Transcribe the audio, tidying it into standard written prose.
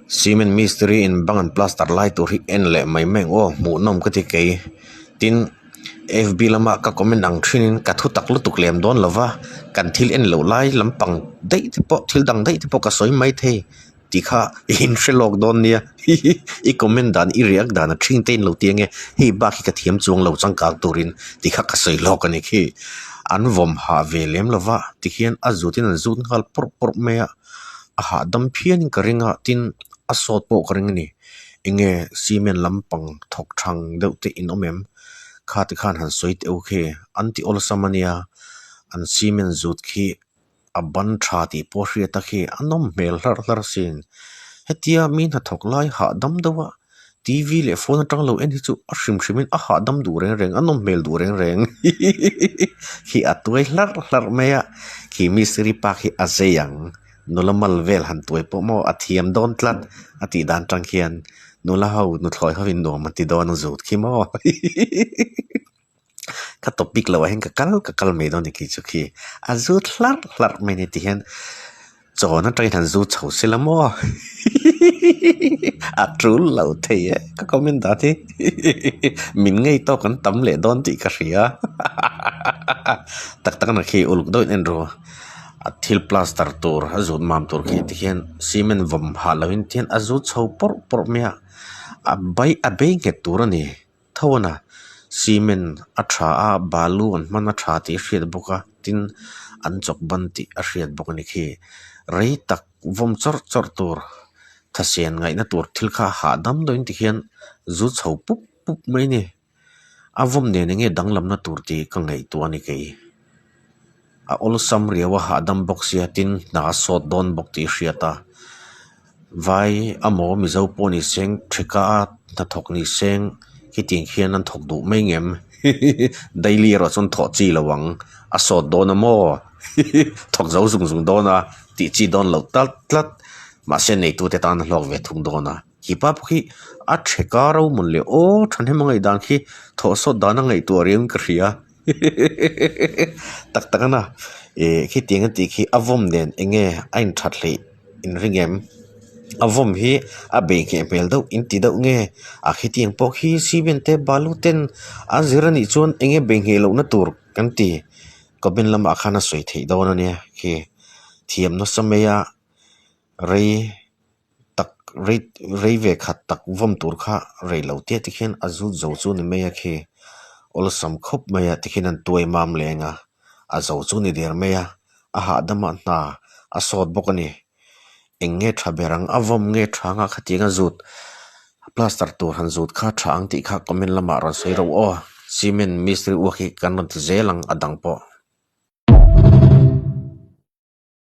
Cement mistiri in bang an plaster lai tur hi en leh mai mai ang aw hmuh nawm ka ti kei tin fb lama ka comment ang thin in ka thu tak lutuk lem dawn lo va kan thil en loh lai lampang daih te pawh thil dang daih te pawh ka sawi mai thei tih kha i inhre lawk dawn nia hihi i comment dan i react dan a thing te in lo ti ange hei bak hi ka thiam chuang lo changkang turin tih kha ka sawi lawk a ni khi an vawm hah ve lem lo va tikhian a zut in an zut nghal pawrh pawrh mai a. A hahdam phian in ka ring a tin a sawt pawh ka ring a ni enge cement lampang thawk thang deuh te in awm em kha ti khan han sawi teh u khi an ti awlsam a nia an cement zut khi a ban tha tih pawh a hriat a khi a nawm hmel hlarh hlarh asin hetia mi hnathawk lai hahdam deuh a. T_V leh phone atang lo en hi chu a hrim hrim in a hahdam duh reng reng a nawm hmel duh reng reng hihihi khi a tuai hlarh hlarh mai a khi mistiri pa khi a zei ang nula mal vel han tuai pawh maw a thiam dawn tlat a tih dan tang khian nula ho nuthlawi ho in nuam an ti dawn a zut khi maw hihihi ka topic loh ah hian ka kal ka kal mai dawn a ni khi chu khi a zut hlarh hlarh mai a ni ti hian chawn atangin han zut chho se la maw hihihi a tul lo thei e ka comment dan hi hihihi min ngei tawk an tam leh dawn tih ka hria hahaha tak tak na khi uluk deuhin en ru a thil plaster tur a zut mam tur khi ti hian cement vawm hah lohin ti hian a zut chho pawrh pawrh mai a a bai a bei nghet tur a ni. Tho a na cement a tha a balu an hman a tha tih a hriat bawk a tin an chawk ban tih a hriat bawk a ni khi rei tak vawm chawrh chawrh tur thasian ngaihna tur thil kha hahdam deuhin tikhian zu chho pup pup mai a ni a vawm nen enge danglamna tur tih ka ngaihtuah a ni kei a awlsam riau a hahdam bawk sia tin hna a sawt dawn bawk tih a hriat a. Vai amaw mizo pawh ni seng theka a hnathawk ni seng khitiang khian an thawk duh mai ngem hihihi daily erawh chuan thawh chi lo ang a sawt dawn a maw hihi thawk zo zung zung dawn a tih chi dawn loh tlat tlat mahse neitute tan a hlawk ve thung dawn a khipa pawh khi a theka ro mawn leh aw thahnem a ngaihdan khi thawh sawt dan a ngaihtuah riau in ka hria hihihi tak tak a na ih khitiang a tih khi a vawm nen eng nge a inthat hleih. Inring em? A vawm hi a bei ngheh hmel deuh in ti deuh nge? A khitiang pawh khi cement te balu ten a zir a nih chuan eng nge bei ngheh lohna tur kan ti? Comment lamah khan a sawi theih dawn a nia khi thiam nasa mai a rei tak rei rei ve khat tak vawm tur kha rei lo te tikhian a zut zo chu ni mai a khi awlsam khawp mai a tikhian an tuai mam leng a a zo chu ni der mai a. A hahdamah hna a sawt bawk a ni. Eng nge tha ber ang? A vawm nge tha anga khatiang a zut plaster tur han zut kha tha ang tih kha comment lamah rawn sawi ro aw. Cement mistiri uak hi kan rawn ti zel ang a dang pawh.